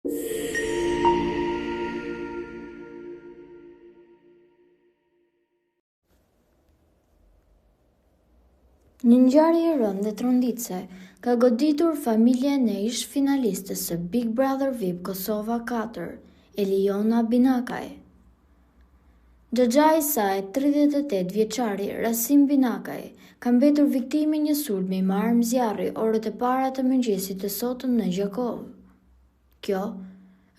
Një ngjarje e rëndë dhe tronditëse ka goditur familjen e ish-finalistes së Big Brother VIP Kosova 4, Elijona Binakaj. Xhaxhai i saj, 38 vjeçari Rasim Binakaj, ka mbetur viktimë e një sulmi me armë zjarri orët e para të mëngjesit të sotëm në Gjakovë. Kjo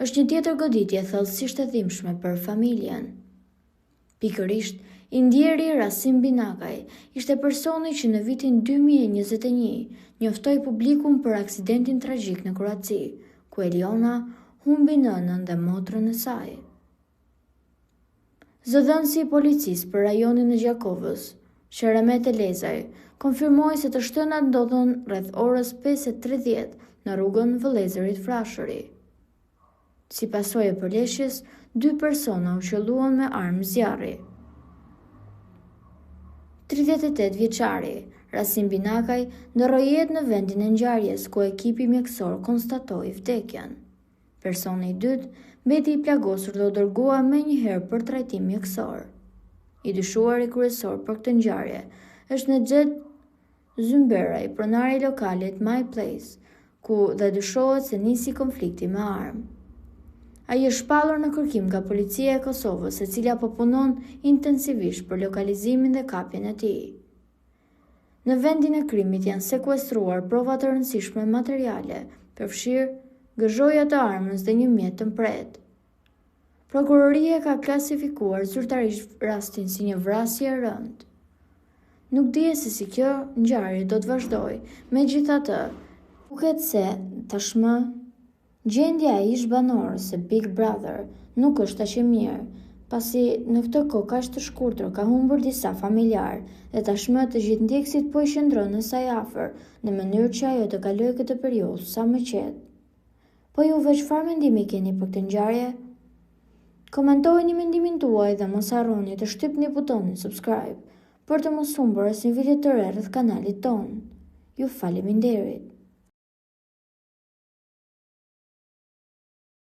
është një tjetër goditje thellësisht e dhimbshme për familjen. Pikërisht, i ndjeri Rasim Binakaj ishte personi që në vitin 2021 njoftoi publikun për aksidentin tragjik në Kroaci, ku Eliona humbi nënën dhe motrën e saj. Zëdhënësi i policisë për rajonin e Gjakovës, Sheremet Elezaj, konfirmoi se të shtënat ndodhën rreth orës 5:30 në rrugën Vëllezërit Frashëri. Si pasojë e përleshjes, dy persona u qëlluan me armë zjarri. 38 vjeçari, Rasim Binakaj, ndërroi jetë në vendin e ngjarjes ku ekipi mjekësor konstatoi vdekjen. Personi i dytë mbeti i plagosur dhe u dërgua menjëherë për trajtim mjekësor. I dyshuari kryesor për këtë ngjarje është Nexhet Zymberaj, pronari i lokalit My Place, ku dhe dyshohet se nisi konflikti me armë. Ai është shpallur në kërkim nga policia e Kosovës, e cila po punon intensivisht për lokalizimin dhe kapjen e tij. Në vendin e krimit janë sekuestruar prova të rëndësishme materiale, përfshirë gëzhoja të armës dhe një mjet të mprehtë. Prokuroria e ka klasifikuar zyrtarisht rastin si një vrasje e rëndë. Nuk dihet se si kjo ngjarje do të vazhdojë, megjithatë, duket se tashmë Gjendja e ish-banores së Big Brother nuk është aq e mirë, pasi në këtë kohë kaq të shkurtër ka humbur disa familjarë dhe tashmë të gjithë ndjekësit po i qëndrojnë asaj afër në mënyrë që ajo të kalojë këtë periudhë sa më qetë. Po juve çfarë mendimi keni për këtë ngjarje? Komentojeni mendimin tuaj dhe mos harroni të shtypni butonin subscribe për të mos humbur asnjë video të re rreth kanalit tonë. Ju faleminderit!